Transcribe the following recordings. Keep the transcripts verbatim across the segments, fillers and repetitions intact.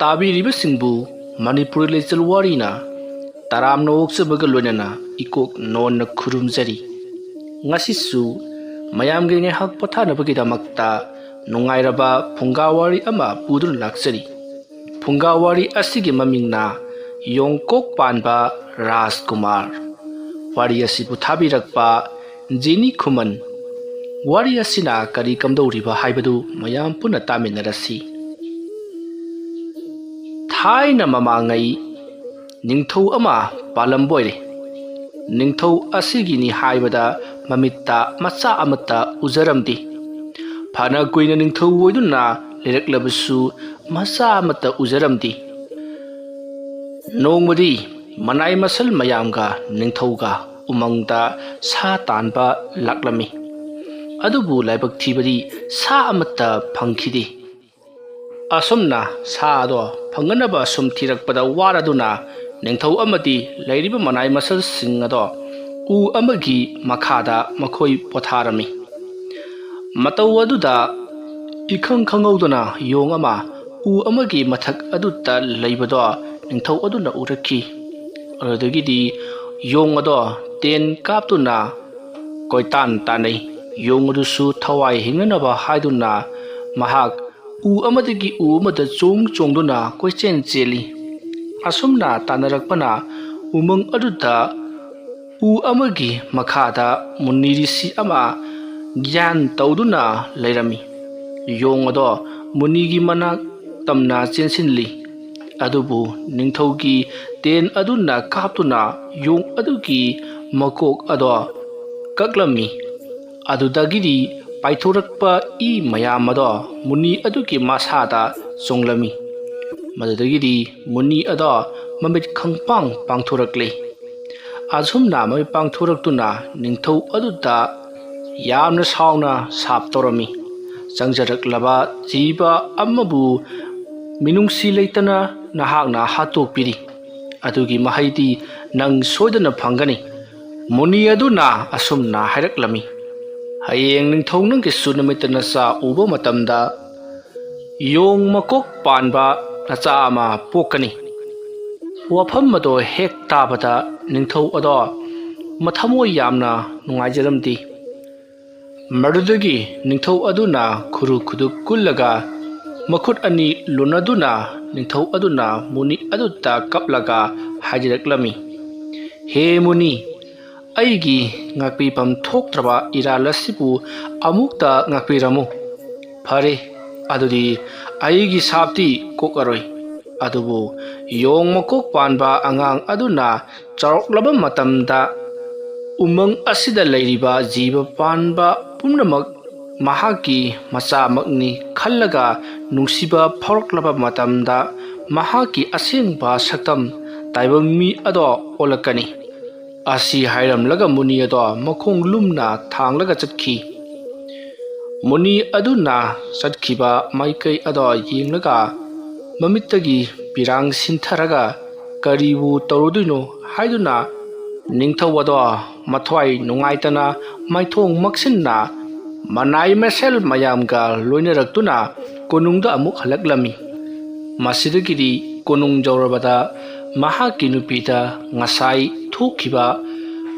ꯇꯥꯕꯤꯔꯤꯕꯁꯤꯡꯕꯨ ꯃꯅꯤꯄꯨꯔꯤ ꯂꯩꯆꯜ ꯋꯥꯔꯤꯅ ꯇꯔꯥꯝꯅ ꯑꯣꯛꯆꯕꯒ ꯂꯣꯏꯅꯅ ꯏꯀꯣꯛ ꯅꯣꯟꯅ ꯈꯨꯔꯨꯝꯖꯔꯤ꯫ ꯉꯁꯤꯁꯨ ꯃꯌꯥꯝꯒꯤ ꯉꯥꯏꯍꯥꯛ ꯄꯣꯊꯥꯅꯕꯒꯤꯗꯃꯛꯇ ꯅꯨꯡꯉꯥꯏꯔꯕ ꯐꯨꯡꯒꯥ ꯋꯥꯔꯤ ꯑꯃ ꯄꯨꯗꯨꯅ ꯂꯥꯛꯆꯔꯤ꯫ ꯐꯨꯡꯒꯥ ꯋꯥꯔꯤ ꯑꯁꯤꯒꯤ ꯃꯃꯤꯡꯅ ꯌꯣꯡꯀꯣꯛ ꯄꯥꯟꯕ ꯔꯥꯖꯀꯨꯃꯥꯔ꯫ ꯋꯥꯔꯤ ꯑꯁꯤꯕꯨ ꯊꯥꯕꯤꯔꯛꯄ ꯖꯦꯅꯤ ꯈꯨꯃꯟ꯫ ꯋꯥꯔꯤ ꯑꯁꯤꯅ ꯀꯔꯤ ꯀꯝꯗꯧꯔꯤꯕ ꯍꯥꯏꯕꯗꯨ ꯃꯌꯥꯝ ꯄꯨꯟꯅ ꯇꯥꯃꯤꯟꯅꯔꯁꯤ꯫ ꯊꯥꯏꯅ ꯃꯃꯥꯡꯉꯩ ꯅꯤꯡꯊꯧ ꯑꯃ ꯄꯥꯜꯂꯝꯕ ꯑꯣꯏꯔꯦ꯫ ꯅꯤꯡꯊꯧ ꯑꯁꯤꯒꯤꯅꯤ ꯍꯥꯏꯕꯗ ꯃꯃꯤꯠꯇ ꯃꯆꯥ ꯑꯃꯠꯇ ꯎꯖꯔꯝꯗꯦ꯫ ꯐꯅ ꯀꯨꯏꯅ ꯅꯤꯡꯊꯧ ꯑꯣꯏꯗꯨꯅ ꯂꯩꯔꯛꯂꯕꯁꯨ ꯃꯆꯥ ꯑꯃꯠꯇ ꯎꯖꯔꯝꯗꯦ꯫ ꯅꯣꯡꯃꯗꯤ ꯃꯅꯥꯏ ꯃꯁꯜ ꯃꯌꯥꯝꯒ ꯅꯤꯡꯊꯧꯒ ꯎꯃꯪꯗ ꯁꯥ ꯇꯥꯟꯕ ꯂꯥꯛꯂꯝꯃꯤ꯫ ꯑꯗꯨꯕꯨ ꯂꯥꯏꯕꯛ ꯊꯤꯕꯗꯤ ꯁꯥ ꯑꯃꯠꯇ ꯐꯪꯈꯤꯗꯦ꯫ ꯑꯁꯨꯝꯅ ꯁꯥ ꯑꯗꯣ ꯐꯪꯅꯅꯕ ꯁꯨꯝ ꯊꯤꯔꯛꯄꯗ ꯋꯥꯔꯗꯨꯅ ꯅꯤꯡꯊꯧ ꯑꯃꯗꯤ ꯂꯩꯔꯤꯕ ꯃꯅꯥꯏ ꯃꯁꯜꯁꯤꯡ ꯑꯗꯣ ꯎ ꯑꯃꯒꯤ ꯃꯈꯥꯗ ꯃꯈꯣꯏ ꯄꯣꯊꯥꯔꯝꯃꯤ꯫ ꯃꯇꯧ ꯑꯗꯨꯗ ꯏꯈꯪ ꯈꯪꯍꯧꯗꯅ ꯌꯣꯡ ꯑꯃ ꯎ ꯑꯃꯒꯤ ꯃꯊꯛ ꯑꯗꯨꯗ ꯂꯩꯕꯗꯣ ꯅꯤꯡꯊꯧ ꯑꯗꯨꯅ ꯎꯔꯛꯈꯤ꯫ ꯑꯗꯨꯗꯒꯤꯗꯤ ꯌꯣꯡ ꯑꯗꯣ ꯇꯦꯟ ꯀꯥꯞꯇꯨꯅ ꯀꯣꯏꯇꯥꯟ ꯇꯥꯟꯅꯩ꯫ ꯌꯣꯡ ꯑꯗꯨꯁꯨ ꯊꯋꯥꯏ ꯍꯤꯡꯅꯅꯕ ꯍꯥꯏꯗꯨꯅ ꯃꯍꯥꯛ ꯎ ꯑꯃꯗꯒꯤ ꯎ ꯑꯃꯗ ꯆꯣꯡ ꯆꯣꯡꯗꯨꯅ ꯀꯣꯏꯆꯦꯟ ꯆꯦꯜꯂꯤ꯫ ꯑꯁꯨꯝꯅ ꯇꯥꯟꯅꯔꯛꯄꯅ ꯎꯃꯪ ꯑꯗꯨꯗ ꯎ ꯑꯃꯒꯤ ꯃꯈꯥꯗ ꯃꯨꯅꯤ ꯔꯤꯁꯤ ꯑꯃ ꯒ꯭ꯌꯥꯟ ꯇꯧꯗꯨꯅ ꯂꯩꯔꯝꯃꯤ꯫ ꯌꯣꯡ ꯑꯗꯣ ꯃꯨꯅꯤꯒꯤ ꯃꯅꯥꯛ ꯇꯝꯅ ꯆꯦꯟꯁꯤꯜꯂꯤ꯫ ꯑꯗꯨꯕꯨ ꯅꯤꯡꯊꯧꯒꯤ ꯇꯦꯟ ꯑꯗꯨꯅ ꯀꯥꯞꯇꯨꯅ ꯌꯣꯡ ꯑꯗꯨꯒꯤ ꯃꯀꯣꯛ ꯑꯗꯣ ꯀꯛꯂꯝꯃꯤ꯫ ꯑꯗꯨꯗꯒꯤꯗꯤ ꯄꯥꯏꯊꯣꯔꯛꯄ ꯏ ꯃꯌꯥꯝ ꯑꯗꯣ ꯃꯨꯅꯤ ꯑꯗꯨꯒꯤ ꯃꯁꯥꯗ ꯆꯣꯡꯂꯝꯃꯤ꯫ ꯃꯗꯨꯗꯒꯤꯗꯤ ꯃꯨꯅꯤ ꯑꯗꯣ ꯃꯃꯤꯠ ꯈꯪꯄꯥꯡ ꯄꯥꯡꯊꯣꯔꯛꯂꯦ꯫ ꯑꯁꯨꯝꯅ ꯃꯃꯤꯠ ꯄꯥꯡꯊꯣꯔꯛꯇꯨꯅ ꯅꯤꯡꯊꯧ ꯑꯗꯨꯗ ꯌꯥꯝꯅ ꯁꯥꯎꯅ ꯁꯥꯞ ꯇꯧꯔꯝꯃꯤ꯫ "ꯆꯪꯖꯔꯛꯂꯕ ꯖꯤꯕ ꯑꯃꯕꯨ ꯃꯤꯅꯨꯡꯁꯤ ꯂꯩꯇꯅ ꯅꯍꯥꯛꯅ ꯍꯥꯠꯇꯣꯛꯄꯤꯔꯤ꯫ ꯑꯗꯨꯒꯤ ꯃꯍꯩꯗꯤ ꯅꯪ ꯁꯣꯏꯗꯅ ꯐꯪꯒꯅꯤ꯫" ꯃꯨꯅꯤ ꯑꯗꯨꯅ ꯑꯁꯨꯝꯅ ꯍꯥꯏꯔꯛꯂꯝꯃꯤ, "ꯍꯌꯦꯡ ꯅꯤꯡꯊꯧ ꯅꯪꯒꯤꯁꯨ ꯅꯨꯃꯤꯠꯇ ꯅꯆꯥ ꯎꯕ ꯃꯇꯝꯗ ꯌꯣꯡ ꯃꯀꯣꯛ ꯄꯥꯟꯕ ꯅꯆꯥ ꯑꯃ ꯄꯣꯛꯀꯅꯤ꯫ ꯋꯥꯐꯝ ꯑꯗꯣ ꯍꯦꯛ ꯇꯥꯕꯗ ꯅꯤꯡꯊꯧ ꯑꯗꯣ ꯃꯊꯃꯣꯏ ꯌꯥꯝꯅ ꯅꯨꯡꯉꯥꯏꯖꯔꯝꯗꯦ꯫ ꯃꯗꯨꯗꯒꯤ ꯅꯤꯡꯊꯧ ꯑꯗꯨꯅ ꯈꯨꯔꯨ ꯈꯨꯗꯨꯞ ꯀꯨꯜꯂꯒ ꯃꯈꯨꯠ ꯑꯅꯤ ꯂꯨꯅꯗꯨꯅ ꯅꯤꯡꯊꯧ ꯑꯗꯨꯅ ꯃꯨꯅꯤ ꯑꯗꯨꯗ ꯀꯞꯂꯒ ꯍꯥꯏꯖꯔꯛꯂꯝꯃꯤ, "ꯍꯦ ꯃꯨꯅꯤ, ꯑꯩꯒꯤ ꯉꯥꯛꯄꯤꯐꯝ ꯊꯣꯛꯇ꯭ꯔꯕ ꯏꯔꯥꯜ ꯑꯁꯤꯕꯨ ꯑꯃꯨꯛꯇ ꯉꯥꯛꯄꯤꯔꯝꯃꯨ꯫ ꯐꯔꯦ, ꯑꯗꯨꯗꯤ ꯑꯩꯒꯤ ꯁꯥꯞꯇꯤ ꯀꯣꯛꯑꯔꯣꯏ꯫ ꯑꯗꯨꯕꯨ ꯌꯣꯡ ꯃꯀꯣꯛ ꯄꯥꯟꯕ ꯑꯉꯥꯡ ꯑꯗꯨꯅ ꯆꯥꯎꯔꯛꯂꯕ ꯃꯇꯝꯗ ꯎꯃꯪ ꯑꯁꯤꯗ ꯂꯩꯔꯤꯕ ꯖꯤꯕ ꯄꯥꯟꯕ ꯄꯨꯝꯅꯃꯛ ꯃꯍꯥꯛꯀꯤ ꯃꯆꯥꯃꯛꯅꯤ ꯈꯜꯂꯒ ꯅꯨꯡꯁꯤꯕ ꯐꯥꯎꯔꯛꯂꯕ ꯃꯇꯝꯗ ꯃꯍꯥꯛꯀꯤ ꯑꯁꯦꯡꯕ ꯁꯛꯇꯝ ꯇꯥꯏꯕꯪ ꯃꯤ ꯑꯗꯣ ꯑꯣꯜꯂꯛꯀꯅꯤ"꯫ ꯑꯁꯤ ꯍꯥꯏꯔꯝꯂꯒ ꯃꯨꯅꯤ ꯑꯗꯣ ꯃꯈꯣꯡ ꯂꯨꯝꯅ ꯊꯥꯡꯂꯒ ꯆꯠꯈꯤ꯫ ꯃꯨꯅꯤ ꯑꯗꯨꯅ ꯆꯠꯈꯤꯕ ꯃꯥꯏꯀꯩ ꯑꯗꯣ ꯌꯦꯡꯂꯒ ꯃꯃꯤꯠꯇꯒꯤ ꯄꯤꯔꯥꯡ ꯁꯤꯟꯊꯔꯒ ꯀꯔꯤꯕꯨ ꯇꯧꯔꯨꯗꯣꯏꯅꯣ ꯍꯥꯏꯗꯨꯅ ꯅꯤꯡꯊꯧ ꯑꯗꯣ ꯃꯊ꯭ꯋꯥꯏ ꯅꯨꯡꯉꯥꯏꯇꯅ ꯃꯥꯏꯊꯣꯡ ꯃꯛꯁꯤꯟꯅ ꯃꯅꯥꯏ ꯃꯁꯦꯜ ꯃꯌꯥꯝꯒ ꯂꯣꯏꯅꯔꯛꯇꯨꯅ ꯀꯣꯅꯨꯡꯗ ꯑꯃꯨꯛ ꯍꯜꯂꯛꯂꯝꯃꯤ꯫ ꯃꯁꯤꯗꯒꯤꯗꯤ ꯀꯣꯅꯨꯡ ꯌꯧꯔꯕꯗ ꯃꯍꯥꯛꯀꯤ ꯅꯨꯄꯤꯗ ꯉꯁꯥꯏ ꯊꯣꯛꯈꯤꯕ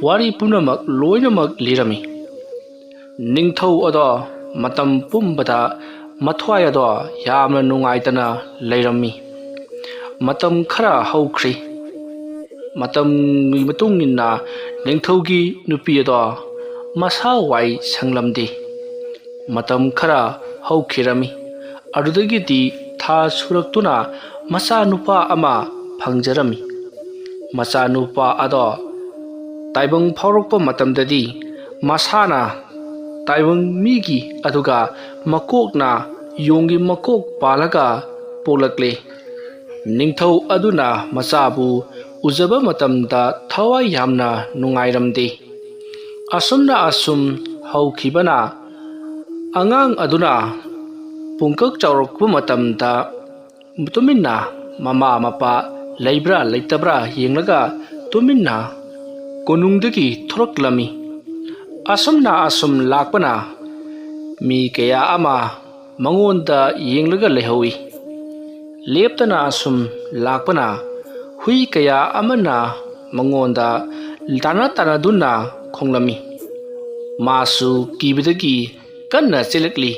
ꯋꯥꯔꯤ ꯄꯨꯝꯅꯃꯛ ꯂꯣꯏꯅꯃꯛ ꯂꯤꯔꯝꯃꯤ꯫ ꯅꯤꯡꯊꯧ ꯑꯗꯣ ꯃꯇꯝ ꯄꯨꯝꯕꯗ ꯃꯊ꯭ꯋꯥꯏ ꯑꯗꯣ ꯌꯥꯝꯅ ꯅꯨꯡꯉꯥꯏꯇꯅ ꯂꯩꯔꯝꯃꯤ꯫ ꯃꯇꯝ ꯈꯔ ꯍꯧꯈ꯭ꯔꯤ꯫ ꯃꯇꯝꯒꯤ ꯃꯇꯨꯡ ꯏꯟꯅ ꯅꯤꯡꯊꯧꯒꯤ ꯅꯨꯄꯤ ꯑꯗꯣ ꯃꯁꯥ ꯋꯥꯏ ꯁꯪꯂꯝꯗꯦ꯫ ꯃꯇꯝ ꯈꯔ ꯍꯧꯈꯤꯔꯝꯃꯤ꯫ ꯑꯗꯨꯗꯒꯤꯗꯤ ꯊꯥ ꯁꯨꯔꯛꯇꯨꯅ ꯃꯆꯥꯅꯨꯄꯥ ꯑꯃ ꯐꯪꯖꯔꯝꯃꯤ꯫ ꯃꯆꯥꯅꯨꯄꯥ ꯑꯗꯣ ꯇꯥꯏꯕꯪ ꯐꯥꯎꯔꯛꯄ ꯃꯇꯝꯗꯗꯤ ꯃꯁꯥꯅ ꯇꯥꯏꯕꯪ ꯃꯤꯒꯤ ꯑꯗꯨꯒ ꯃꯀꯣꯛꯅ ꯌꯣꯡꯒꯤ ꯃꯀꯣꯛ ꯄꯥꯜꯂꯒ ꯄꯣꯛꯂꯛꯂꯦ꯫ ꯅꯤꯡꯊꯧ ꯑꯗꯨꯅ ꯃꯆꯥꯕꯨ ꯎꯖꯕ ꯃꯇꯝꯗ ꯊꯋꯥꯏ ꯌꯥꯝꯅ ꯅꯨꯡꯉꯥꯏꯔꯝꯗꯦ꯫ ꯑꯁꯨꯝꯅ ꯑꯁꯨꯝ ꯍꯧꯈꯤꯕꯅ ꯑꯉꯥꯡ ꯑꯗꯨꯅ ꯄꯨꯡꯀꯛ ꯆꯥꯎꯔꯛꯄ ꯃꯇꯝꯗ ꯇꯨꯃꯤꯟꯅ ꯃꯃꯥ ꯃꯄꯥ ꯂꯩꯕ꯭ꯔꯥ ꯂꯩꯇꯕ꯭ꯔꯥ ꯌꯦꯡꯂꯒ ꯇꯨꯃꯤꯟꯅ ꯀꯣꯅꯨꯡꯗꯒꯤ ꯊꯣꯔꯛꯂꯝꯃꯤ꯫ ꯑꯁꯨꯝꯅ ꯑꯁꯨꯝ ꯂꯥꯛꯄꯅ ꯃꯤ ꯀꯌꯥ ꯑꯃ ꯃꯉꯣꯟꯗ ꯌꯦꯡꯂꯒ ꯂꯩꯍꯧꯏ꯫ ꯂꯦꯞꯇꯅ ꯑꯁꯨꯝ ꯂꯥꯛꯄꯅ ꯍꯨꯏ ꯀꯌꯥ ꯑꯃꯅ ꯃꯉꯣꯟꯗ ꯇꯥꯟꯅ ꯇꯥꯟꯅꯗꯨꯅ ꯈꯣꯡꯂꯝꯃꯤ꯫ ꯃꯥꯁꯨ ꯀꯤꯕꯗꯒꯤ ꯀꯟꯅ ꯆꯦꯜꯂꯛꯂꯤ꯫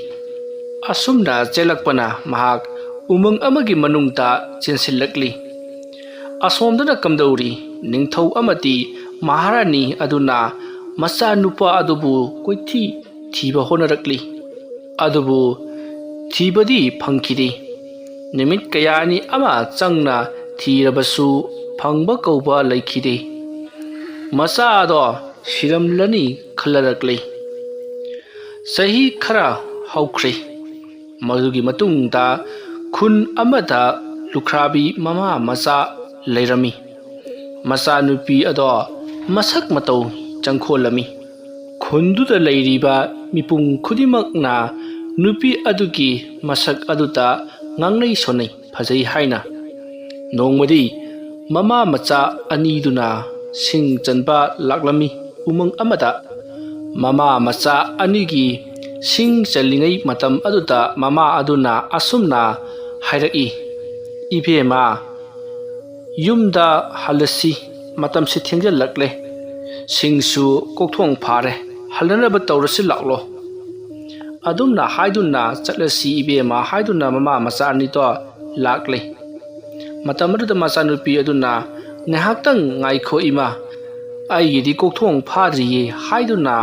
ꯑꯁꯨꯝꯅ ꯆꯦꯜꯂꯛꯄꯅ ꯃꯍꯥꯛ ꯎꯃꯪ ꯑꯃꯒꯤ ꯃꯅꯨꯡꯗ ꯆꯦꯟꯁꯤꯜꯂꯛꯂꯤ꯫ ꯑꯁꯣꯝꯗꯅ ꯀꯝꯗꯧꯔꯤ? ꯅꯤꯡꯊꯧ ꯑꯃꯗꯤ ꯃꯍꯥꯔꯥꯅꯤ ꯑꯗꯨꯅ ꯃꯆꯥꯅꯨꯄꯥ ꯑꯗꯨꯕꯨ ꯀꯣꯏꯊꯤ ꯊꯤꯕ ꯍꯣꯠꯅꯔꯛꯂꯤ꯫ ꯑꯗꯨꯕꯨ ꯊꯤꯕꯗꯤ ꯐꯪꯈꯤꯗꯦ꯫ ꯅꯨꯃꯤꯠ ꯀꯌꯥꯅꯤ ꯑꯃ ꯆꯪꯅ ꯊꯤꯔꯕꯁꯨ ꯐꯪꯕ ꯀꯧꯕ ꯂꯩꯈꯤꯗꯦ꯫ ꯃꯆꯥ ꯑꯗꯣ ꯁꯤꯔꯝꯂꯅꯤ ꯈꯜꯂꯔꯛꯂꯤ꯫ ꯆꯍꯤ ꯈꯔ ꯍꯧꯈ꯭ꯔꯦ꯫ ꯃꯗꯨꯒꯤ ꯃꯇꯨꯡꯗ ꯈꯨꯟ ꯑꯃꯗ ꯂꯨꯈ꯭ꯔꯥꯕꯤ ꯃꯃꯥ ꯃꯆꯥ ꯂꯩꯔꯝꯃꯤ꯫ ꯃꯆꯥꯅꯨꯄꯤ ꯑꯗꯣ ꯃꯁꯛ ꯃꯇꯧ ꯆꯪꯈꯣꯜꯂꯝꯃꯤ꯫ ꯈꯨꯟꯗꯨꯗ ꯂꯩꯔꯤꯕ ꯃꯤꯄꯨꯝ ꯈꯨꯗꯤꯡꯃꯛꯅ ꯅꯨꯄꯤ ꯑꯗꯨꯒꯤ ꯃꯁꯛ ꯑꯗꯨꯗ ꯉꯥꯡꯅꯩ ꯁꯣꯟꯅꯩ, ꯐꯖꯩ ꯍꯥꯏꯅ꯫ ꯅꯣꯡꯃꯗꯤ ꯃꯃꯥ ꯃꯆꯥ ꯑꯅꯤꯗꯨꯅ ꯁꯤꯡ ꯆꯟꯕ ꯂꯥꯛꯂꯝꯃꯤ ꯎꯃꯪ ꯑꯃꯗ꯫ ꯃꯃꯥ ꯃꯆꯥ ꯑꯅꯤꯒꯤ ꯁꯤꯡ ꯆꯜꯂꯤꯉꯩ ꯃꯇꯝ ꯑꯗꯨꯗ ꯃꯃꯥ ꯑꯗꯨꯅ ꯑꯁꯨꯝꯅ ꯍꯥꯏꯔꯛꯏ, "ꯏꯕꯦꯝꯃ, ꯌꯨꯝꯗ ꯍꯜꯂꯁꯤ, ꯃꯇꯝꯁꯤ ꯊꯦꯡꯖꯤꯜꯂꯛꯂꯦ, ꯁꯤꯡꯁꯨ ꯀꯣꯛꯊꯣꯡ ꯐꯥꯔꯦ, ꯍꯜꯂꯅꯕ ꯇꯧꯔꯁꯤ ꯂꯥꯛꯂꯣ"꯫ ꯑꯗꯨꯝꯅ ꯍꯥꯏꯗꯨꯅ ꯆꯠꯂꯁꯤ ꯏꯕꯦꯝꯃ ꯍꯥꯏꯗꯨꯅ ꯃꯃꯥ ꯃꯆꯥ ꯑꯅꯤꯗꯣ ꯂꯥꯛꯂꯦ꯫ ꯃꯇꯝ ꯑꯗꯨꯗ ꯃꯆꯥꯅꯨꯄꯤ ꯑꯗꯨꯅ, "ꯉꯥꯏꯍꯥꯛꯇꯪ ꯉꯥꯏꯈꯣ ꯏꯃꯥ, ꯑꯩꯒꯤꯗꯤ ꯀꯣꯛꯊꯣꯡ ꯐꯥꯗ꯭ꯔꯤꯌꯦ" ꯍꯥꯏꯗꯨꯅ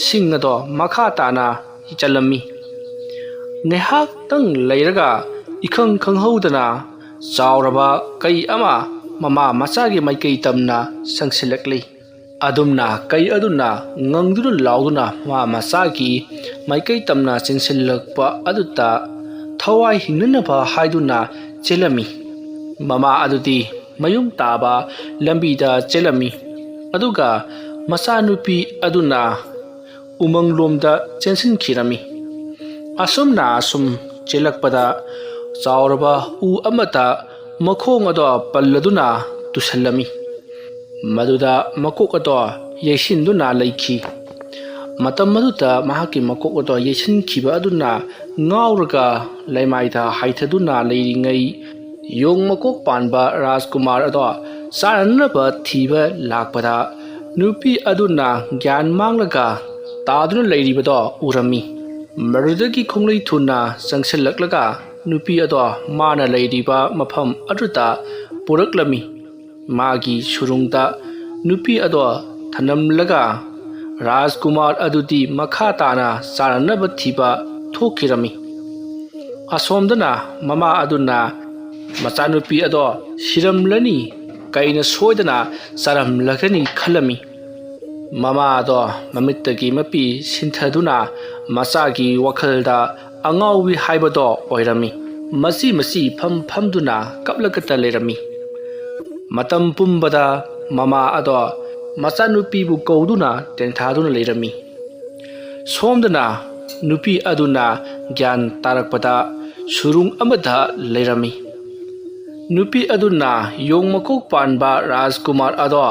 ꯁꯤꯡ ꯑꯗꯣ ꯃꯈꯥ ꯇꯥꯅ ꯆꯜꯂꯝꯃꯤ꯫ ꯉꯥꯏꯍꯥꯛꯇꯪ ꯂꯩꯔꯒ ꯏꯈꯪ ꯈꯪꯍꯧꯗꯅ ꯆꯥꯎꯔꯕ ꯀꯩ ꯑꯃ ꯃꯃꯥ ꯃꯆꯥꯒꯤ ꯃꯥꯏꯀꯩ ꯇꯝꯅ ꯆꯪꯁꯤꯜꯂꯛꯂꯤ꯫ ꯑꯗꯨꯝꯅ ꯀꯩ ꯑꯗꯨꯅ ꯉꯪꯗꯨꯅ ꯂꯥꯎꯗꯨꯅ ꯃꯃꯥ ꯃꯆꯥꯒꯤ ꯃꯥꯏꯀꯩ ꯇꯝꯅ ꯆꯦꯟꯁꯤꯜꯂꯛꯄ ꯑꯗꯨꯗ ꯊꯋꯥꯏ ꯍꯤꯡꯅꯅꯕ ꯍꯥꯏꯗꯨꯅ ꯆꯦꯜꯂꯝꯃꯤ꯫ ꯃꯃꯥ ꯑꯗꯨꯗꯤ ꯃꯌꯨꯝ ꯇꯥꯕ ꯂꯝꯕꯤꯗ ꯆꯦꯜꯂꯝꯃꯤ, ꯑꯗꯨꯒ ꯃꯆꯥꯅꯨꯄꯤ ꯑꯗꯨꯅ ꯎꯃꯪꯂꯣꯝꯗ ꯆꯦꯟꯁꯤꯟꯈꯤꯔꯝꯃꯤ꯫ ꯑꯁꯨꯝꯅ ꯑꯁꯨꯝ ꯆꯦꯜꯂꯛꯄꯗ ꯆꯥꯎꯔꯕ ꯎ ꯑꯃꯗ ꯃꯈꯣꯡ ꯑꯗꯣ ꯄꯜꯂꯗꯨꯅ ꯇꯨꯁꯜꯂꯝꯃꯤ꯫ ꯃꯗꯨꯗ ꯃꯀꯣꯛ ꯑꯗꯣ ꯌꯩꯁꯤꯟꯗꯨꯅ ꯂꯩꯈꯤ꯫ ꯃꯇꯝ ꯑꯗꯨꯗ ꯃꯍꯥꯛꯀꯤ ꯃꯀꯣꯛ ꯑꯗꯣ ꯌꯩꯁꯤꯟꯈꯤꯕ ꯑꯗꯨꯅ ꯉꯥꯎꯔꯒ ꯂꯩꯃꯥꯏꯗ ꯍꯥꯏꯊꯗꯨꯅ ꯂꯩꯔꯤꯉꯩ, ꯌꯣꯡ ꯃꯀꯣꯛ ꯄꯥꯟꯕ ꯔꯥꯖꯀꯨꯃꯥꯔ ꯑꯗꯣ ꯆꯥꯅꯅꯕ ꯊꯤꯕ ꯂꯥꯛꯄꯗ, ꯅꯨꯄꯤ ꯑꯗꯨꯅ ꯒ꯭ꯌꯥꯟ ꯃꯥꯡꯂꯒ ꯇꯥꯗꯨꯅ ꯂꯩꯔꯤꯕꯗꯣ ꯎꯔꯝꯃꯤ꯫ ꯃꯗꯨꯗꯒꯤ ꯈꯣꯡꯂꯩ ꯊꯨꯅ ꯆꯪꯁꯤꯜꯂꯛꯂꯒ ꯅꯨꯄꯤ ꯑꯗꯣ ꯃꯥꯅ ꯂꯩꯔꯤꯕ ꯃꯐꯝ ꯑꯗꯨꯗ ꯄꯨꯔꯛꯂꯝꯃꯤ꯫ ꯃꯥꯒꯤ ꯁꯨꯔꯨꯡꯗ ꯅꯨꯄꯤ ꯑꯗꯣ ꯊꯅꯝꯂꯒ ꯔꯥꯖꯀꯨꯃꯥꯔ ꯑꯗꯨꯗꯤ ꯃꯈꯥ ꯇꯥꯅ ꯆꯥꯅꯅꯕ ꯊꯤꯕ ꯊꯣꯛꯈꯤꯔꯝꯃꯤ꯫ ꯑꯁꯣꯝꯗꯅ ꯃꯃꯥ ꯑꯗꯨꯅ ꯃꯆꯥꯅꯨꯄꯤ ꯑꯗꯣ ꯁꯤꯔꯝꯂꯅꯤ, ꯀꯩꯅ ꯁꯣꯏꯗꯅ ꯆꯥꯔꯝꯂꯒꯅꯤ ꯈꯜꯂꯝꯃꯤ꯫ ꯃꯃꯥ ꯑꯗꯣ ꯃꯃꯤꯠꯇꯒꯤ ꯃꯄꯤ ꯁꯤꯟꯊꯗꯨꯅ ꯃꯆꯥꯒꯤ ꯋꯥꯈꯜꯗ ꯑꯉꯥꯎꯕꯤ ꯍꯥꯏꯕꯗꯣ ꯑꯣꯏꯔꯝꯃꯤ꯫ ꯃꯆꯤ ꯃꯆꯤ ꯐꯝ ꯐꯝꯗꯨꯅ ꯀꯞꯂꯒꯇ ꯂꯩꯔꯝꯃꯤ꯫ ꯃꯇꯝ ꯄꯨꯝꯕꯗ ꯃꯃꯥ ꯑꯗꯣ ꯃꯆꯥꯅꯨꯄꯤꯕꯨ ꯀꯧꯗꯨꯅ ꯇꯦꯟꯊꯥꯗꯨꯅ ꯂꯩꯔꯝꯃꯤ꯫ ꯁꯣꯝꯗꯅ ꯅꯨꯄꯤ ꯑꯗꯨꯅ ꯒ꯭ꯌꯥꯟ ꯇꯥꯔꯛꯄꯗ ꯁꯨꯔꯨꯡ ꯑꯃꯗ ꯂꯩꯔꯝꯃꯤ꯫ ꯅꯨꯄꯤ ꯑꯗꯨꯅ ꯌꯣꯡ ꯃꯀꯣꯛ ꯄꯥꯟꯕ ꯔꯥꯖꯀꯨꯃꯥꯔ ꯑꯗꯣ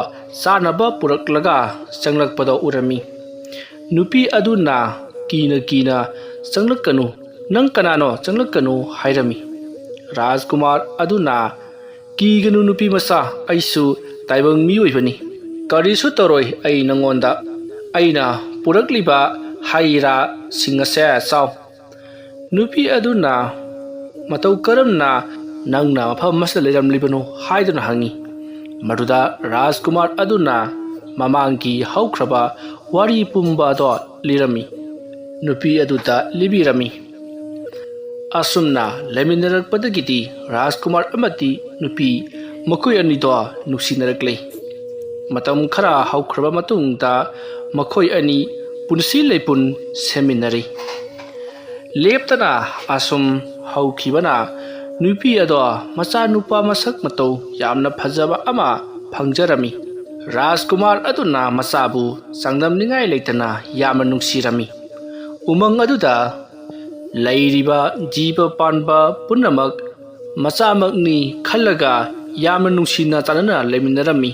ꯆꯥꯅꯕ ꯄꯨꯔꯛꯂꯒ ꯆꯪꯂꯛꯄꯗ ꯎꯔꯝꯃꯤ꯫ ꯅꯨꯄꯤ ꯑꯗꯨꯅ ꯀꯤꯅ ꯀꯤꯅ, "ꯆꯪꯂꯛꯀꯅꯨ, ꯅꯪ ꯀꯅꯥꯅꯣ? ꯆꯪꯂꯛꯀꯅꯨ" ꯍꯥꯏꯔꯝꯃꯤ꯫ ꯔꯥꯖꯀꯨꯃꯥꯔ ꯑꯗꯨꯅ, "ꯀꯤꯒꯅꯨ ꯅꯨꯄꯤ ꯃꯆꯥ, ꯑꯩꯁꯨ ꯇꯥꯏꯕꯪ ꯃꯤꯑꯣꯏꯕꯅꯤ꯫ ꯀꯔꯤꯁꯨ ꯇꯧꯔꯣꯏ ꯑꯩ ꯅꯪꯉꯣꯟꯗ꯫ ꯑꯩꯅ ꯄꯨꯔꯛꯂꯤꯕ ꯍꯩ ꯔꯥꯁꯤꯡ ꯑꯁꯦ ꯆꯥꯎ"꯫ ꯅꯨꯄꯤ ꯑꯗꯨꯅ, "ꯃꯇꯧ ꯀꯔꯝꯅ ꯅꯪꯅ ꯃꯐꯝ ꯑꯁꯤꯗ ꯂꯩꯔꯝꯂꯤꯕꯅꯣ?" ꯍꯥꯏꯗꯨꯅ ꯍꯪꯉꯤ꯫ ꯃꯗꯨꯗ ꯔꯥꯖꯀꯨꯃꯥꯔ ꯑꯗꯨꯅ ꯃꯃꯥꯡꯒꯤ ꯍꯧꯈ꯭ꯔꯕ ꯋꯥꯔꯤ ꯄꯨꯝꯕ ꯑꯗꯣ ꯂꯤꯔꯝꯃꯤ꯫ ꯅꯨꯄꯤ ꯑꯗꯨꯗ ꯂꯤꯕꯤꯔꯝꯃꯤ꯫ ꯑꯁꯨꯝꯅ ꯂꯩꯃꯤꯟꯅꯔꯛꯄꯗꯒꯤꯗꯤ ꯔꯥꯖꯀꯨꯃꯥꯔ ꯑꯃꯗꯤ ꯅꯨꯄꯤ ꯃꯈꯣꯏ ꯑꯅꯤꯗꯣ ꯅꯨꯡꯁꯤꯅꯔꯛꯂꯦ꯫ ꯃꯇꯝ ꯈꯔ ꯍꯧꯈ꯭ꯔꯕ ꯃꯇꯨꯡꯗ ꯃꯈꯣꯏ ꯑꯅꯤ ꯄꯨꯟꯁꯤ ꯂꯩꯄꯨꯟ ꯁꯦꯝꯃꯤꯟꯅꯔꯤ꯫ ꯂꯦꯞꯇꯅ ꯑꯁꯨꯝ ꯍꯧꯈꯤꯕꯅ ꯅꯨꯄꯤ ꯑꯗꯣ ꯃꯆꯥꯅꯨꯄꯥ ꯃꯁꯛ ꯃꯇꯧ ꯌꯥꯝꯅ ꯐꯖꯕ ꯑꯃ ꯐꯪꯖꯔꯝꯃꯤ꯫ ꯔꯥꯖꯀꯨꯃꯥꯔ ꯑꯗꯨꯅ ꯃꯆꯥꯕꯨ ꯆꯥꯡꯗꯝꯅꯤꯡꯉꯥꯏ ꯂꯩꯇꯅ ꯌꯥꯝꯅ ꯅꯨꯡꯁꯤꯔꯝꯃꯤ꯫ ꯎꯃꯪ ꯑꯗꯨꯗ ꯂꯩꯔꯤꯕ ꯖꯤꯕ ꯄꯥꯟꯕ ꯄꯨꯝꯅꯃꯛ ꯃꯆꯥꯃꯛꯅꯤ ꯈꯜꯂꯒ ꯌꯥꯝꯅ ꯅꯨꯡꯁꯤꯅ ꯆꯥꯟꯅꯅ ꯂꯩꯃꯤꯟꯅꯔꯝꯃꯤ꯫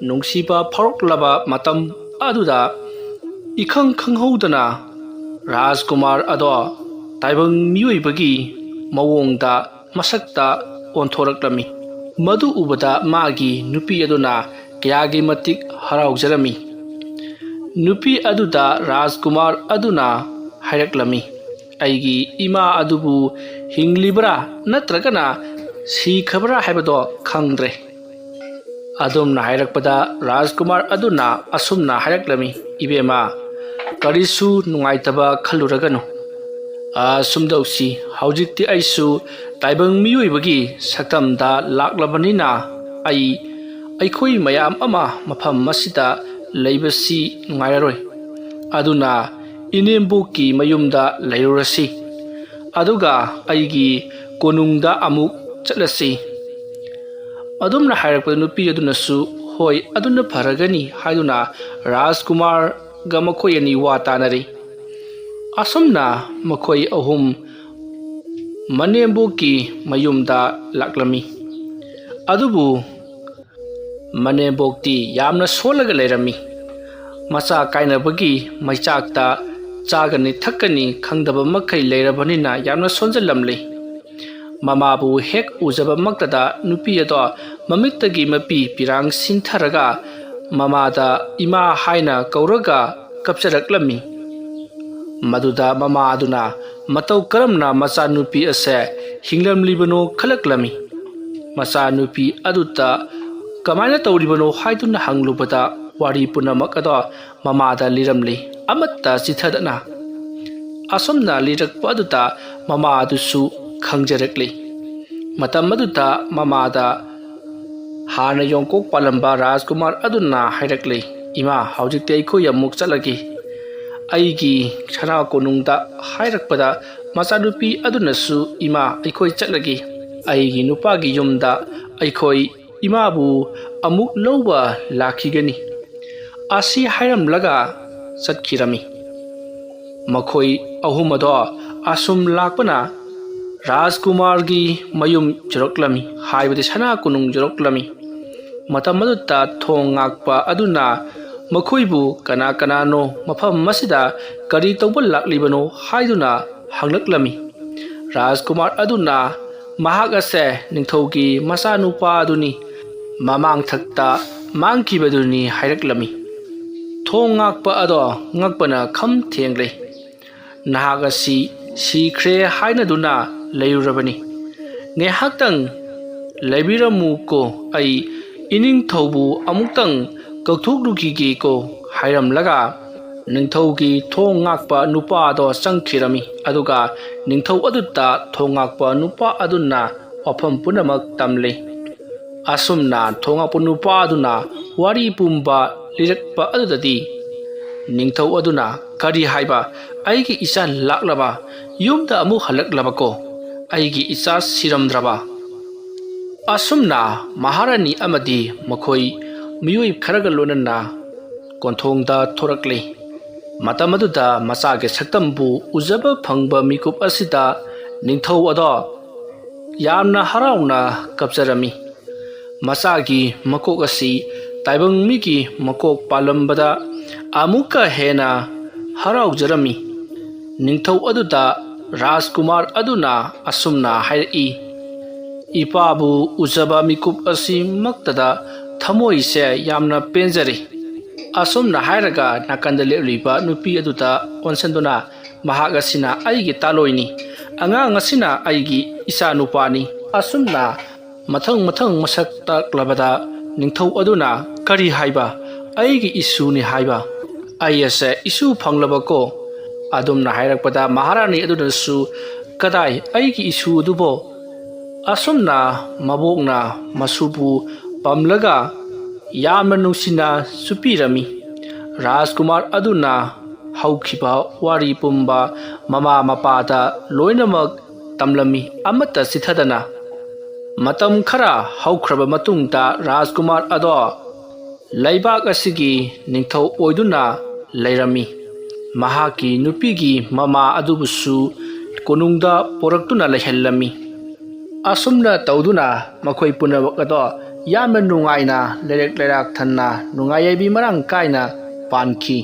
ꯅꯨꯡꯁꯤꯕ ꯐꯥꯎꯔꯛꯂꯕ ꯃꯇꯝ ꯑꯗꯨꯗ ꯏꯈꯪ ꯈꯪꯍꯧꯗꯅ ꯔꯥꯖꯀꯨꯃꯥꯔ ꯑꯗꯣ ꯇꯥꯏꯕꯪ ꯃꯤꯑꯣꯏꯕꯒꯤ ꯃꯑꯣꯡꯗ, ꯃꯁꯛꯇ ꯑꯣꯟꯊꯣꯔꯛꯂꯝꯃꯤ꯫ ꯃꯗꯨ ꯎꯕꯗ ꯃꯥꯒꯤ ꯅꯨꯄꯤ ꯑꯗꯨꯅ ꯀꯌꯥꯒꯤ ꯃꯇꯤꯛ ꯍꯔꯥꯎꯖꯔꯝꯃꯤ꯫ ꯅꯨꯄꯤ ꯑꯗꯨꯗ ꯔꯥꯖꯀꯨꯃꯥꯔ ꯑꯗꯨꯅ ꯍꯥꯏꯔꯛꯂꯝꯃꯤ, "ꯑꯩꯒꯤ ꯏꯃꯥ ꯑꯗꯨꯕꯨ ꯍꯤꯡꯂꯤꯕ꯭ꯔꯥ ꯅꯠꯇ꯭ꯔꯒꯅ ꯁꯤꯈ꯭ꯔꯕ꯭ꯔꯥ ꯍꯥꯏꯕꯗꯣ ꯈꯪꯗ꯭ꯔꯦ꯫" ꯑꯗꯨꯝꯅ ꯍꯥꯏꯔꯛꯄꯗ ꯔꯥꯖꯀꯨꯃꯥꯔ ꯑꯗꯨꯅ ꯑꯁꯨꯝꯅ ꯍꯥꯏꯔꯛꯂꯝꯃꯤ, "ꯏꯕꯦꯝꯃ, ꯀꯔꯤꯁꯨ ꯅꯨꯡꯉꯥꯏꯇꯕ ꯈꯜꯂꯨꯔꯒꯅꯨ꯫ ꯑꯁꯨꯝ ꯇꯧꯁꯤ, ꯍꯧꯖꯤꯛꯇꯤ ꯑꯩꯁꯨ ꯇꯥꯏꯕꯪ ꯃꯤꯑꯣꯏꯕꯒꯤ ꯁꯛꯇꯝꯗ ꯂꯥꯛꯂꯕꯅꯤꯅ ꯑꯩ, ꯑꯩꯈꯣꯏ ꯃꯌꯥꯝ ꯑꯃ ꯃꯐꯝ ꯑꯁꯤꯗ ꯂꯩꯕꯁꯤ ꯅꯨꯡꯉꯥꯏꯔꯔꯣꯏ꯫ ꯑꯗꯨꯅ ꯏꯅꯦꯝꯕꯣꯛꯀꯤ ꯃꯌꯨꯝꯗ ꯂꯩꯔꯨꯔꯁꯤ꯫ ꯑꯗꯨꯒ ꯑꯩꯒꯤ ꯀꯣꯅꯨꯡꯗ ꯑꯃꯨꯛ ꯆꯠꯂꯁꯤ꯫" ꯑꯗꯨꯝꯅ ꯍꯥꯏꯔꯛꯄꯗ ꯅꯨꯄꯤ ꯑꯗꯨꯅꯁꯨ, "ꯍꯣꯏ, ꯑꯗꯨꯅ ꯐꯔꯒꯅꯤ" ꯍꯥꯏꯗꯨꯅ ꯔꯥꯖꯀꯨꯃꯥꯔꯒ ꯃꯈꯣꯏ ꯑꯅꯤ ꯋꯥ ꯇꯥꯅꯔꯤ꯫ ꯑꯁꯨꯝꯅ ꯃꯈꯣꯏ ꯑꯍꯨꯝ ꯃꯅꯦꯝꯕꯣꯛꯀꯤ ꯃꯌꯨꯝꯗ ꯂꯥꯛꯂꯝꯃꯤ꯫ ꯑꯗꯨꯕꯨ ꯃꯅꯦꯝꯕꯣꯛꯇꯤ ꯌꯥꯝꯅ ꯁꯣꯜꯂꯒ ꯂꯩꯔꯝꯃꯤ꯫ ꯃꯆꯥ ꯀꯥꯏꯅꯕꯒꯤ ꯃꯩꯆꯥꯛꯇ ꯆꯥꯒꯅꯤ ꯊꯛꯀꯅꯤ ꯈꯪꯗꯕ ꯃꯈꯩ ꯂꯩꯔꯕꯅꯤꯅ ꯌꯥꯝꯅ ꯁꯣꯟꯖꯜꯂꯝꯂꯤ꯫ ꯃꯃꯥꯕꯨ ꯍꯦꯛ ꯎꯖꯕꯃꯛꯇꯗ ꯅꯨꯄꯤ ꯑꯗꯣ ꯃꯃꯤꯠꯇꯒꯤ ꯃꯄꯤ ꯄꯤꯔꯥꯡ ꯁꯤꯟꯊꯔꯒ ꯃꯃꯥꯗ "ꯏꯃꯥ" ꯍꯥꯏꯅ ꯀꯧꯔꯒ ꯀꯞꯆꯔꯛꯂꯝꯃꯤ꯫ ꯃꯗꯨꯗ ꯃꯃꯥ ꯑꯗꯨꯅ ꯃꯇꯧ ꯀꯔꯝꯅ ꯃꯆꯥꯅꯨꯄꯤ ꯑꯁꯦ ꯍꯤꯡꯂꯝꯂꯤꯕꯅꯣ ꯈꯜꯂꯛꯂꯝꯃꯤ꯫ ꯃꯆꯥꯅꯨꯄꯤ ꯑꯗꯨꯗ ꯀꯃꯥꯏꯅ ꯇꯧꯔꯤꯕꯅꯣ ꯍꯥꯏꯗꯨꯅ ꯍꯪꯂꯨꯕꯗ ꯋꯥꯔꯤ ꯄꯨꯝꯅꯃꯛ ꯑꯗꯣ ꯃꯃꯥꯗ ꯂꯤꯔꯝꯂꯤ, ꯑꯃꯠꯇ ꯆꯤꯊꯗꯅ꯫ ꯑꯁꯨꯝꯅ ꯂꯤꯔꯛꯄ ꯑꯗꯨꯗ ꯃꯃꯥ ꯑꯗꯨꯁꯨ ꯈꯪꯖꯔꯛꯂꯤ꯫ ꯃꯇꯝ ꯑꯗꯨꯗ ꯃꯃꯥꯗ ꯍꯥꯟꯅ ꯌꯣꯡꯀꯣꯛ ꯄꯥꯜꯂꯝꯕ ꯔꯥꯖꯀꯨꯃꯥꯔ ꯑꯗꯨꯅ ꯍꯥꯏꯔꯛꯂꯤ, "ꯏꯃꯥ, ꯍꯧꯖꯤꯛꯇꯤ ꯑꯩꯈꯣꯏ ꯑꯃꯨꯛ ꯆꯠꯂꯒꯦ꯫" ꯑꯩꯒꯤ ꯁꯅꯥ ꯀꯣꯅꯨꯡꯗ ꯍꯥꯏꯔꯛꯄꯗ ꯃꯆꯥꯅꯨꯄꯤ ꯑꯗꯨꯅꯁꯨ, "ꯏꯃꯥ, ꯑꯩꯈꯣꯏ ꯆꯠꯂꯒꯦ꯫ ꯑꯩꯒꯤ ꯅꯨꯄꯥꯒꯤ ꯌꯨꯝꯗ ꯑꯩꯈꯣꯏ ꯏꯃꯥꯕꯨ ꯑꯃꯨꯛ ꯂꯧꯕ ꯂꯥꯛꯈꯤꯒꯅꯤ" ꯑꯁꯤ ꯍꯥꯏꯔꯝꯂꯒ ꯆꯠꯈꯤꯔꯝꯃꯤ꯫ ꯃꯈꯣꯏ ꯑꯍꯨꯝ ꯑꯗꯣ ꯑꯁꯨꯝ ꯂꯥꯛꯄꯅ ꯔꯥꯖꯀꯨꯃꯥꯔꯒꯤ ꯃꯌꯨꯝ ꯌꯧꯔꯛꯂꯝꯃꯤ, ꯍꯥꯏꯕꯗꯤ ꯁꯅꯥ ꯀꯣꯅꯨꯡ ꯌꯧꯔꯛꯂꯝꯃꯤ꯫ ꯃꯇꯝ ꯑꯗꯨꯗ ꯊꯣꯡ ꯉꯥꯛꯄ ꯑꯗꯨꯅ ꯃꯈꯣꯏꯕꯨ ꯀꯅꯥ ꯀꯅꯥꯅꯣ, ꯃꯐꯝ ꯑꯁꯤꯗ ꯀꯔꯤ ꯇꯧꯕ ꯂꯥꯛꯂꯤꯕꯅꯣ ꯍꯥꯏꯗꯨꯅ ꯍꯪꯂꯛꯂꯝꯃꯤ꯫ ꯔꯥꯖꯀꯨꯃꯥꯔ ꯑꯗꯨꯅ ꯃꯍꯥꯛ ꯑꯁꯦ ꯅꯤꯡꯊꯧꯒꯤ ꯃꯆꯥꯅꯨꯄꯥ ꯑꯗꯨꯅꯤ, ꯃꯃꯥꯡꯊꯛꯇ ꯃꯥꯡꯈꯤꯕꯗꯨꯅꯤ ꯍꯥꯏꯔꯛꯂꯝꯃꯤ꯫ ꯊꯣꯡ ꯉꯥꯛꯄ ꯑꯗꯣ ꯉꯛꯄꯅ ꯈꯝ ꯊꯦꯡꯂꯦ꯫ ꯅꯍꯥꯛ ꯑꯁꯤ ꯁꯤꯈ꯭ꯔꯦ ꯍꯥꯏꯅꯗꯨꯅ ꯂꯩꯔꯨꯔꯕꯅꯤ꯫ ꯉꯥꯏꯍꯥꯛꯇꯪ ꯂꯩꯕꯤꯔꯝꯃꯨꯀꯣ, ꯑꯩ ꯏꯅꯤꯡꯊꯧꯕꯨ ꯑꯃꯨꯛꯇꯪ ꯀꯧꯊꯣꯛꯂꯨꯈꯤꯒꯦꯀꯣ ꯍꯥꯏꯔꯝꯂꯒ ꯅꯤꯡꯊꯧꯒꯤ ꯊꯣꯡ ꯉꯥꯛꯄ ꯅꯨꯄꯥ ꯑꯗꯣ ꯆꯪꯈꯤꯔꯝꯃꯤ꯫ ꯑꯗꯨꯒ ꯅꯤꯡꯊꯧ ꯑꯗꯨꯗ ꯊꯣꯡ ꯉꯥꯛꯄ ꯅꯨꯄꯥ ꯑꯗꯨꯅ ꯋꯥꯐꯝ ꯄꯨꯝꯅꯃꯛ ꯇꯝꯂꯦ꯫ ꯑꯁꯨꯝꯅ ꯊꯣꯡ ꯉꯥꯛꯄ ꯅꯨꯄꯥ ꯑꯗꯨꯅ ꯋꯥꯔꯤ ꯄꯨꯝꯕ ꯂꯤꯔꯛꯄ ꯑꯗꯨꯗꯗꯤ ꯅꯤꯡꯊꯧ ꯑꯗꯨꯅ, "ꯀꯔꯤ ꯍꯥꯏꯕ? ꯑꯩꯒꯤ ꯏꯆꯥ ꯂꯥꯛꯂꯕ? ꯌꯨꯝꯗ ꯑꯃꯨꯛ ꯍꯜꯂꯛꯂꯕꯀꯣ? ꯑꯩꯒꯤ ꯏꯆꯥ ꯁꯤꯔꯝꯗ꯭ꯔꯕ?" ꯑꯁꯨꯝꯅ ꯃꯍꯥꯔꯥꯅꯤ ꯑꯃꯗꯤ ꯃꯈꯣꯏ ꯃꯤꯑꯣꯏ ꯈꯔꯒ ꯂꯣꯏꯅꯅ ꯀꯣꯟꯊꯣꯡꯗ ꯊꯣꯔꯛꯂꯤ꯫ ꯃꯇꯝ ꯑꯗꯨꯗ ꯃꯆꯥꯒꯤ ꯁꯛꯇꯝꯕꯨ ꯎꯖꯕ ꯐꯪꯕ ꯃꯤꯀꯨꯞ ꯑꯁꯤꯗ ꯅꯤꯡꯊꯧ ꯑꯗꯣ ꯌꯥꯝꯅ ꯍꯔꯥꯎꯅ ꯀꯞꯆꯔꯝꯃꯤ꯫ ꯃꯆꯥꯒꯤ ꯃꯀꯣꯛ ꯑꯁꯤ ꯇꯥꯏꯕꯪ ꯃꯤꯒꯤ ꯃꯀꯣꯛ ꯄꯥꯜꯂꯝꯕꯗ ꯑꯃꯨꯛꯀ ꯍꯦꯟꯅ ꯍꯔꯥꯎꯖꯔꯝꯃꯤ꯫ ꯅꯤꯡꯊꯧ ꯑꯗꯨꯗ ꯔꯥꯖꯀꯨꯃꯥꯔ ꯑꯗꯨꯅ ꯑꯁꯨꯝꯅ ꯍꯥꯏꯔꯛꯏ, "ꯏꯄꯥꯕꯨ ꯎꯖꯕ ꯃꯤꯀꯨꯞ ꯑꯁꯤꯃꯛꯇꯗ ꯊꯃꯣꯏꯁꯦ ꯌꯥꯝꯅ ꯄꯦꯟꯖꯔꯦ꯫" ꯑꯁꯨꯝꯅ ꯍꯥꯏꯔꯒ ꯅꯥꯀꯟꯗ ꯂꯦꯞꯂꯤꯕ ꯅꯨꯄꯤ ꯑꯗꯨꯗ ꯑꯣꯟꯁꯤꯟꯗꯨꯅ, "ꯃꯍꯥꯛ ꯑꯁꯤꯅ ꯑꯩꯒꯤ ꯇꯥꯂꯣꯏꯅꯤ, ꯑꯉꯥꯡ ꯑꯁꯤꯅ ꯑꯩꯒꯤ ꯏꯆꯥꯅꯨꯄꯥꯅꯤ꯫" ꯑꯁꯨꯝꯅ ꯃꯊꯪ ꯃꯊꯪ ꯃꯁꯛ ꯇꯥꯛꯂꯕꯗ ꯅꯤꯡꯊꯧ ꯑꯗꯨꯅ, "ꯀꯔꯤ ꯍꯥꯏꯕ? ꯑꯩꯒꯤ ꯏꯁꯨꯅꯤ ꯍꯥꯏꯕ? ꯑꯩ ꯑꯁꯦ ꯏꯁꯨ ꯐꯪꯂꯕꯀꯣ?" ꯑꯗꯨꯝꯅ ꯍꯥꯏꯔꯛꯄꯗ ꯃꯍꯥꯔꯥꯅꯤ ꯑꯗꯨꯅꯁꯨ, "ꯀꯗꯥꯏ ꯑꯩꯒꯤ ꯏꯁꯨ ꯑꯗꯨꯕꯣ?" ꯑꯁꯨꯝꯅ ꯃꯕꯣꯛꯅ ꯃꯁꯨꯕꯨ ꯄꯝꯂꯒ ꯌꯥꯝꯅ ꯅꯨꯡꯁꯤꯅ ꯆꯨꯞꯄꯤꯔꯝꯃꯤ꯫ ꯔꯥꯖꯀꯨꯃꯥꯔ ꯑꯗꯨꯅ ꯍꯧꯈꯤꯕ ꯋꯥꯔꯤ ꯄꯨꯝꯕ ꯃꯃꯥ ꯃꯄꯥꯗ ꯂꯣꯏꯅꯃꯛ ꯇꯝꯂꯝꯃꯤ, ꯑꯃꯠꯇ ꯆꯤꯊꯗꯅ꯫ ꯃꯇꯝ ꯈꯔ ꯍꯧꯈ꯭ꯔꯕ ꯃꯇꯨꯡꯗ ꯔꯥꯖꯀꯨꯃꯥꯔ ꯑꯗꯣ ꯂꯩꯕꯥꯛ ꯑꯁꯤꯒꯤ ꯅꯤꯡꯊꯧ ꯑꯣꯏꯗꯨꯅ ꯂꯩꯔꯝꯃꯤ꯫ ꯃꯍꯥꯛꯀꯤ ꯅꯨꯄꯤꯒꯤ ꯃꯃꯥ ꯑꯗꯨꯕꯨꯁꯨ ꯀꯣꯅꯨꯡꯗ ꯄꯣꯔꯛꯇꯨꯅ ꯂꯩꯍꯜꯂꯝꯃꯤ꯫ ꯑꯁꯨꯝꯅ ꯇꯧꯗꯨꯅ ꯃꯈꯣꯏ ꯄꯨꯝꯅꯃꯛ ꯑꯗꯣ ꯌꯥꯝꯅ ꯅꯨꯡꯉꯥꯏꯅ, ꯂꯩꯔꯛ ꯂꯩꯔꯥꯛ ꯊꯟꯅ, ꯅꯨꯡꯉꯥꯏ ꯌꯥꯏꯕꯤ ꯃꯔꯥꯡ ꯀꯥꯏꯅ ꯄꯥꯟꯈꯤ꯫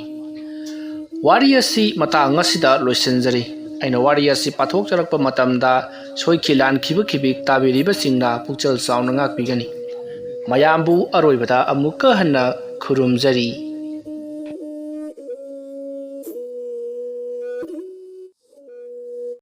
ꯋꯥꯔꯤ ꯑꯁꯤ ꯃꯇꯥꯡ ꯑꯁꯤꯗ ꯂꯣꯏꯁꯤꯟꯖꯔꯤ꯫ ꯑꯩꯅ ꯋꯥꯔꯤ ꯑꯁꯤ ꯄꯥꯊꯣꯛꯆꯔꯛꯄ ꯃꯇꯝꯗ ꯁꯣꯏꯈꯤ ꯂꯥꯟꯈꯤꯕ ꯈꯤꯕꯤꯛ ꯇꯥꯕꯤꯔꯤꯕꯁꯤꯡꯅ ꯄꯨꯛꯆꯦꯜ ꯆꯥꯎꯅ ꯉꯥꯛꯄꯤꯒꯅꯤ꯫ ꯃꯌꯥꯝꯕꯨ ꯑꯔꯣꯏꯕꯗ ꯑꯃꯨꯛꯀ ꯍꯟꯅ ꯈꯨꯔꯨꯝꯖꯔꯤ꯫